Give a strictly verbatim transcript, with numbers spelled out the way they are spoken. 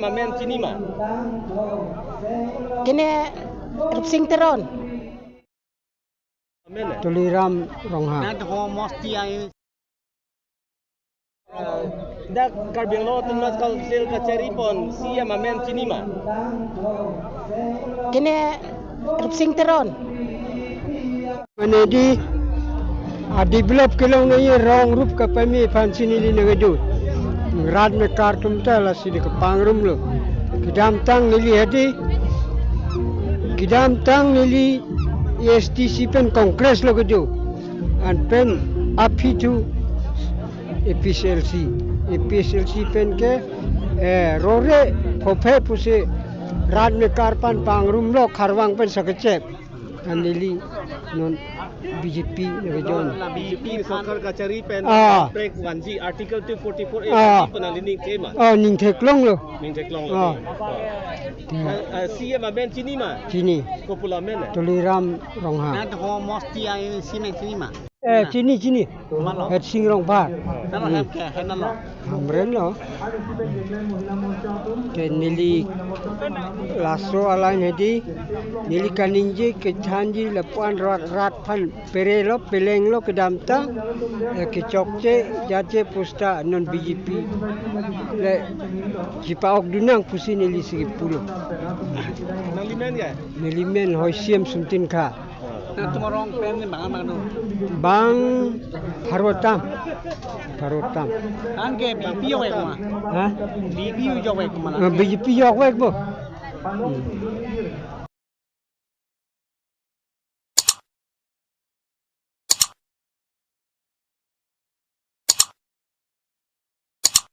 Amen chini ma? Kene Rupsing Teron. Amen. Tuliram Ronghang. Dak Karbi Anglong Autonomous Council kachari pon C E M amen chini ma? Kene Rupsing Teron. Mane di a develop kelong nangji rong rup kapame aphan si neli nangkedo. Rat mekar atum ta lasi di kepangrum lo. Kedamtang neli hadi, kedamtang neli A S D C pen Congress lo kedo. An pen aphi thu A P H L C. A P H L C pen ke, eh, rore phophe pusi rat mekar aphan pangrum lo, kharvang pen sakechep. An neli non B J P nangkejoin. B J P sorkar kachari pen Ah. Break vanji Article two forty-four A Ah. Pen neli ningke ma? Oh, ningtheklong lo. Ningtheklong lo. Ah. Ni. Ah, C E M amen chini ma? Chini. Kopi amen? Tuliram Ronghang. Nang ho mosti ai C E M chini ma? Eh, chini, chini. Malo. Hersing Rongphar. Nalo Hmm. Hem ke, hem nalo. Hamren lo. Ke neli laso a-line hadi, neli kaningje kethanji lapu-an rat, rat aphan pere lo, peleng lo kedamtang, eh, kechokche, jache pusta non B J P le chipa-ok dun nang pusi neli si pulo. Nangli men ke? Neli men Hoisem Sumtin Kha. Nangtum arong pen ni bang bang do? Bang pharo tam. Pharo tam. Anke B J P jokvek ma? Ha? B J P jokvek ma? Eh, B J P jokvek bo. Hmm.